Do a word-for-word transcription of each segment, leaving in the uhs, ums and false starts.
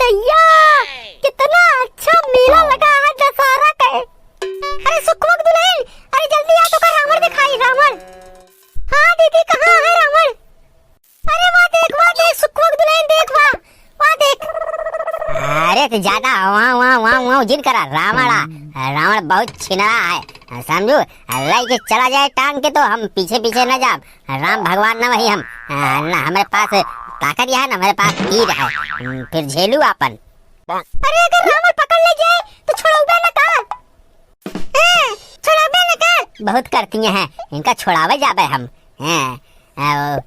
भैया, कितना अच्छा मेला लगा है दशहरा के। अरे सुखवा के दुल्हन, अरे जल्दी आ, तोका रावण दिखाई, रावण। हाँ दीदी, कहाँ है रावण? अरे वाह देख, वाह देख, सुखवा के दुल्हन देख, वाह, वाह देख। अरे तो ज्यादा वाह, वाह, वाह, वाह जिन करा, रावण आ, रावण बहुत छिनरा है, समझू? लइके चला जाए टांग के तो हम पीछे पीछे न जाब। राम भगवान न वही हम, ना हमरे पास ताकत है, ना हमरे पास तीर है, फिर झेलू आपन। अरे अगर रावण पकड़ ले जाए तो छोड़ौबे न का? हैं, छोड़ाबे न का? बहुत करती हैं, इनका छोड़ावे जाबे हम। हैं, अ,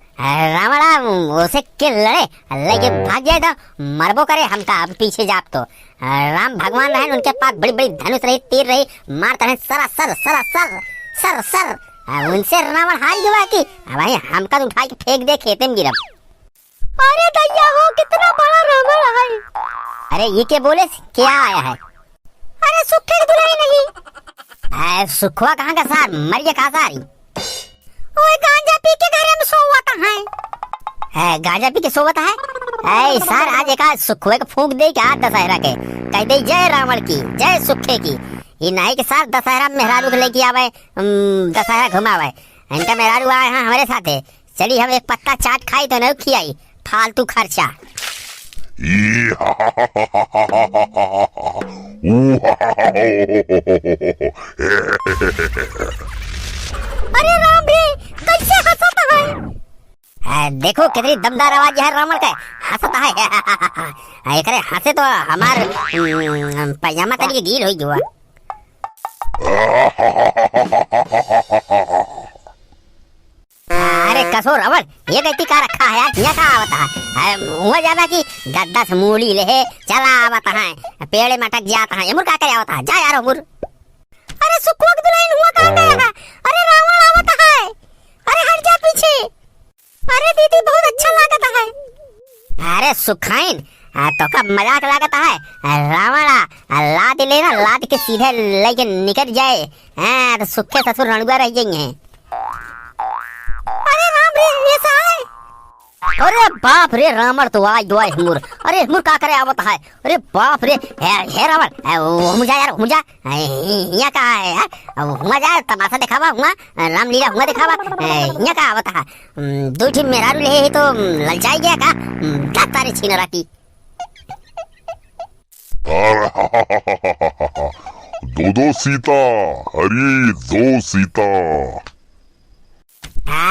रावणा, ओसे के लड़े, लइके भाग जाए तो मरबो करे हमका, अब पीछे जाब तो। अ, राम भगवान रहन, उनके पास बड़ी-बड़ी धनुष रही, तीर रही, मारत रहन सरासर, सरासर, सर, सर। अ, उनसे रावण हार गवा कि अब भाई हमका तो उठाइके फेंक दे, खेते में गिरब। अरे दैया हो, कितना बड़ा रावण है। अरे ये के बोले, क्या आया है? अरे सुखे के दुल्हन नहीं। ए, सुखवा कहाँ का सार? मर गया कहाँ सारी? ओए गांजा पी के घरे में सोवत है। ए, गांजा पी के सोवत है? ए, सार आज एका सुखवे के फूंक दे क्या दशहरा के? कह दे जय रावण की, जय सुखे की। ये नहीं के सार दशहरा में मेहरारू के लेके आवे, उम, दशहरा घुमावे। इनका मेहरारू आए हैं हमरे साथे। चली हम एक पत्ता चाट खाई तो नहीं खियाई, फालतू खर्चा। अरे राम रे, कैसे हंसत है? आ, देखो कितनी दमदार आवाज है रावण के, हंसत है। आ, एकरे हंसे तो हमार, उम, पैजामा तनी के गील होई जुआ। अरे कसो रावण, ये गलती का रखा है यार, यहाँ का आवत है? अरे हुआ जाबा कि गद्दा से मूली ले, चला आवत है, पेड़े में अटक जात है, ये मुर का करे आवत है? जा यार मुर। अरे सुखवा के दुल्हन हुआ कहाँ गया है? अरे रावण आवत है, अरे हट जा पीछे। अरे दीदी बहुत अच्छा लागत है। अरे सुखाइन, आ, तोका मजाक लागत है? आ, रावण आ, आ, लाद ले ना, लाद के सीधे लेके निकल जाए। हाँ, तो सुखे ससुर रणुआ रह जाएंगे। अरे राम रे, ऐसा है? अरे बाप रे, रावण तो आई दुआई हुमुर। अरे हुमुर का करे आवत है? अरे बाप रे, हे, हे रावण, ए, ओ, हुमुर जा यार, हुमुर जा। ए, हियाँ का है यार? अब हुआँ जा, तमाशा देखावा, हुआँ, रामलीला हुआँ देखावा। ए, हियाँ का आवत है? हम्म, दो ठे मेहरारू ले ही तो, हम्म, ललचाई गया का? हम्म, जा तारे छिनरा की। दो दो सीता, अरे दो सीता।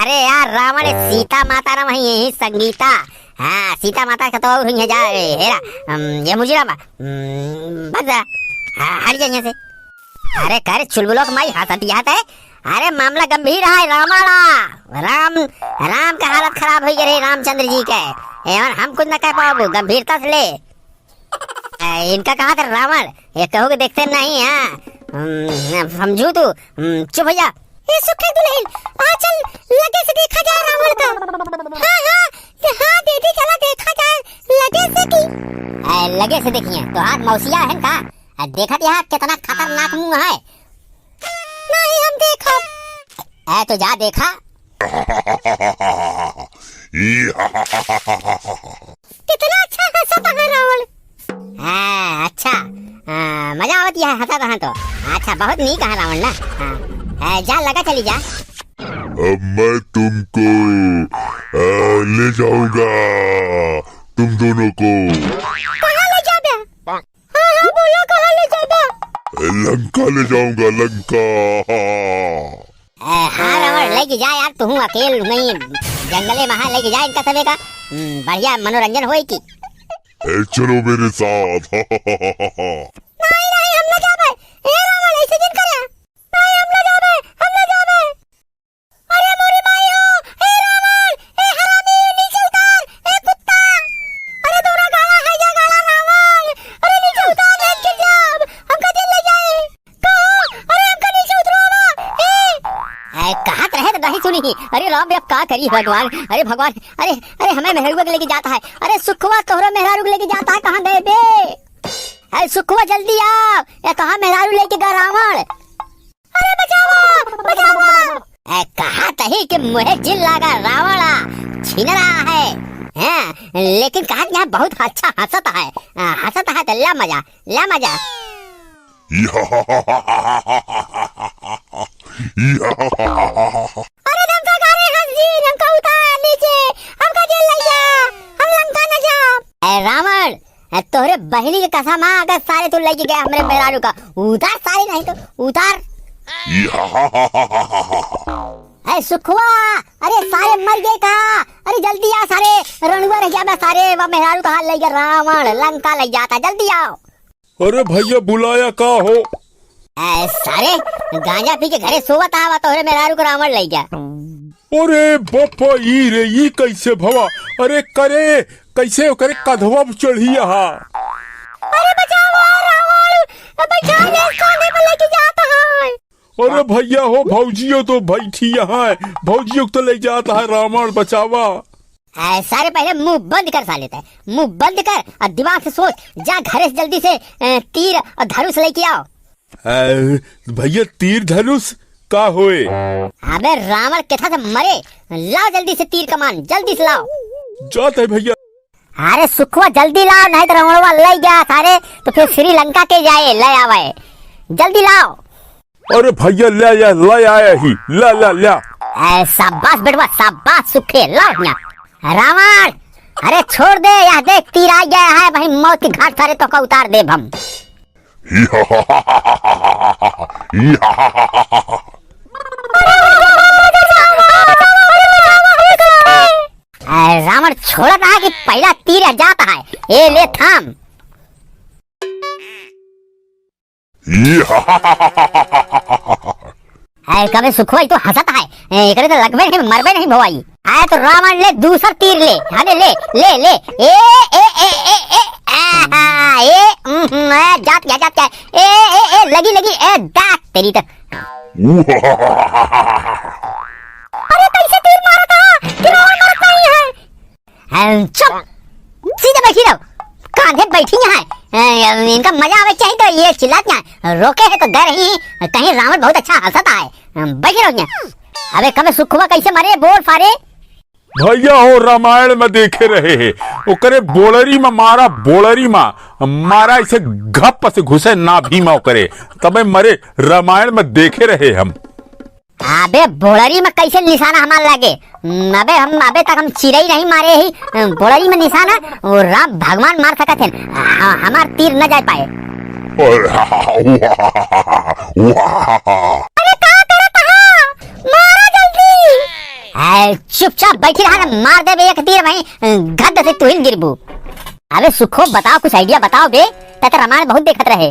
अरे यार रावण, सीता माता ना वही यही संगीता। हाँ, सीता माता का तो और हुई है जा, ए, हेरा, हम, ये मुजरा बा, हम्म, बस जा, हाँ, हट जा यहाँ से। अरे कर चुलबुलो के माई हंसत यहाँ ते। अरे मामला गंभीर है रावण आ। राम, राम का हालत खराब हो गई रे रामचंद्र जी के। एवन हम कुछ न कह पाबो, गंभीरता से ले। ए, इनका कहा था रावण, ये कहू के देखते नहीं है। हम्म, समझू तू, हम्म, चुप हो जा। ए सुखे दुल्हन, आ चल, लगे से देखा जाए रावण का। हाँ, हाँ, हाँ दीदी, चला देखा जाए लगे से की। ए, लगे से देखिए, तोहार मौसिया है का? आ, देखत यहाँ कितना खतरनाक मुंह है। नहीं, हम देखब। ए, तो जा देखा। कितना अच्छा हंसत है रावण। हाँ, अच्छा। हाँ, मजा आवत है हंसत है तो। अच्छा, बहुत नीक है रावण ना। हाँ। ए, जा लगा चली जा। अब मैं तुमको, आ, ले जाऊंगा, तुम दोनों को। कहाँ ले जाबे? हाँ, हाँ, बोलो, कहाँ ले जाबा? लंका ले जाऊंगा, लंका। ए, हाँ, रावण, लेके जा यार, तू अकेल नहीं, जंगले में, हाँ, लेके जा इनका सबे का। हम्म, बढ़िया मनोरंजन होई की। ए, चलो मेरे साथ। नहीं, नहीं, हम ना जाबे। ए, रावण, ऐसे जिन करे। नहीं, हम ना जाबे, हम ना जाबे। अरे मोरी माई हो, ए रावण, ए हरामी, नीचे उतार, ए कुत्ता। अरे तोरा गाड़ा है या गाड़ा रावण? अरे नीचे उतार, नहीं गिर जाब, हमका जेल ले जाए। कहो, अरे हमका नीचे उतरो ना, ए। ए, कहत रहे तो नहीं सुनी। अरे राम रे, अब का करी भगवान? अरे भगवान, अरे, अरे हमें मेहरारू के लेके जाता है। अरे सुखवा तोहरो मेहरारू के लेके जाता है, कहाँ गए बे? अरे सुखवा जल्दी आओ, ए कहाँ मेहरारू लेके गया रावण? अरे बचावा, बचावा। ए, कहा तही कि मुहे जिन लागा रावण आ, छिनरा है। हैं, लेकिन कहा कि यहाँ बहुत अच्छा हंसत है। आ, ला मजा, ला मजा। अरे लंका का रे हंस जी, लंका उतार नीचे, हमका जेल ले जा, हम लंका न जाब। ए रावण, ए तोहरे बहिनी के कसम है, अगर सारे तू लेके गया हमरे मेहरारू का, उतार सारे, नहीं तो उतार। ए सुखवा, अरे सारे मर गए का? अरे जल्दी आ सारे, रणुआ रह गया मैं सारे, वह मेहरारू का हाल ले गया रावण, लंका ले जाता, जल्दी आओ। अरे भैया बुलाया का हो? ए, सारे गांजा पी के घरे सोवत आवा तोहरे मेहरारू को रावण ले गया। अरे बप्पा ई रे, ई कैसे भवा? अरे करे, कैसे ओकरे कधवा पे चढ़ी हा? अरे बचावा रावण, बचा ले, कांधे पे लेके जाता है। अरे भैया हो, भौजियो तो बैठी यहाँ है, भौजियो को तो ले जाता है रावण, बचावा। ए, सारे पहले मुंह बंद कर साले तै, मुंह बंद कर और दिमाग से सोच, जा घरे से जल्दी से, ए, तीर और धनुष लेके आओ। ए, भैया तीर धनुष का होए? अबे रावण केथा से मरे, लाओ जल्दी से तीर कमान, जल्दी से लाओ। जात है भैया। अरे सुखवा जल्दी लाओ, नहीं तो रावणवा ले गया सारे, तो फिर श्रीलंका के जाए ले आवे, जल्दी लाओ। अरे भैया, ले आया, ले आया ही, ले, ले, ले। ए, शाबाश बेटवा, शाबाश सुखे, लाओ यहाँ। रावण, अरे छोड़ दे, यह देख तीर आ गया है, वही मौत के घाट सारे तोहका उतार देब हम। ए, रावण छोड़त है कि पहला तीर जाता है, ए ले थाम। ए, कबे सुखवा, ई तो हंसत है। ए, एकरे तो लगबे नहीं, मरबे नहीं भवाई। ए, तो रावण ले दूसर तीर ले। अबे ले, ले, ले। ए, ए, ए, ए, ए, आहा, ए, उम्म, ए, जात गया, जात गया। ए, ए, ए, लगी, लगी, ए, दांत तेरी तो। अरे, कैसे तीर मारा था? कि रावण मरत नहीं है। हैं, चुप! सीधे बैठी रहो। कांधे बैठी यहाँ है। हैं, इनका मजा आवे चाहिए तो ये चिल्लात यहाँ। रोके है तो डर ही, कहीं रावण बहुत अच्छा हंसत आए। हैं, बैठी रहो यहाँ। अबे कबे सुखवा कैसे मरे, बोल फारे? भैया हो, रामायण में देखे रहे है, ओकरे बोलरी में मारा, बोलरी में मारा, ऐसे घप से घुसे नाभी में ओकरे, तबे मरे। रामायण में देखे रहे हम। अबे बोलरी में कैसे निशाना हमार लागे? अबे हम, अबे तक हम चिरई नहीं मारे ही, बोलरी में निशाना वो राम भगवान मार सकत हैं। ह-, हमार तीर न जाए पाए। अरे का करत हा? मारा जल्दी। ए, चुपचाप बैठी रहा ना, मार देबे एक तीर वहीं गद्द से तुहिन गिरबू। अबे सुखो बताओ, कुछ idea बताओ बे, तै तो रामायण बहुत देखत रहे।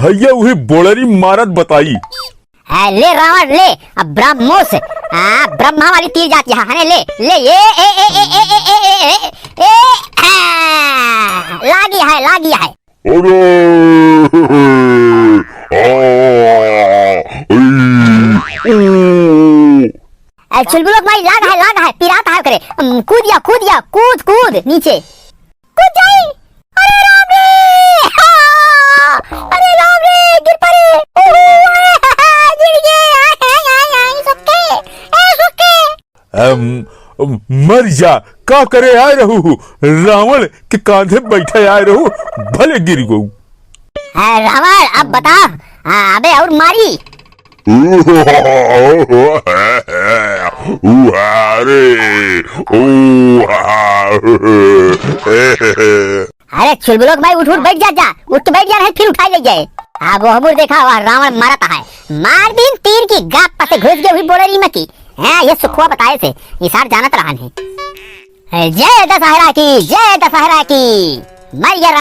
भैया उहे बोलरी मारत बताई। ए, ले रावण, ले, अब ब्रह्मोस, आ, ब्रह्मा वाली तीर जाती है, हने ले, ले, ए, ए, आ, लागी है, लागी है। अरे, आ, ई, ऊ। ए, चुलबुलो क माई, लाग है, लाग है, पिरात है ओकरे, उम, कूद या, कूद या, कूद, कूद, नीचे। कूद जाई। अरे राम रे! आ! अरे राम रे, गिर पड़े। ओहो, गिर गए। आय, आय, आय, आय, सुक्के। ए, सुक्के। अम, मर जा, का करे आए रहू? रावण के कांधे बैठे आए रहू, भले गिर गऊ। ए, रावण, अब बता, आ, अबे और मारी। अरे, अरे चुलबुलो क माई, उठ, उठ, बैठ जा, जा, उठ के बैठ जा, नहीं फिर उठाई ले जाए। अब वो हमर देखा, वह रावण मारत है, मार दीन तीर की गाप पसे घुस गए हुई बोलरी में की। हैं, ये सुखवा बताए से, इसार जानत रहन है। जय दशहरा की, जय दशहरा की। मर गया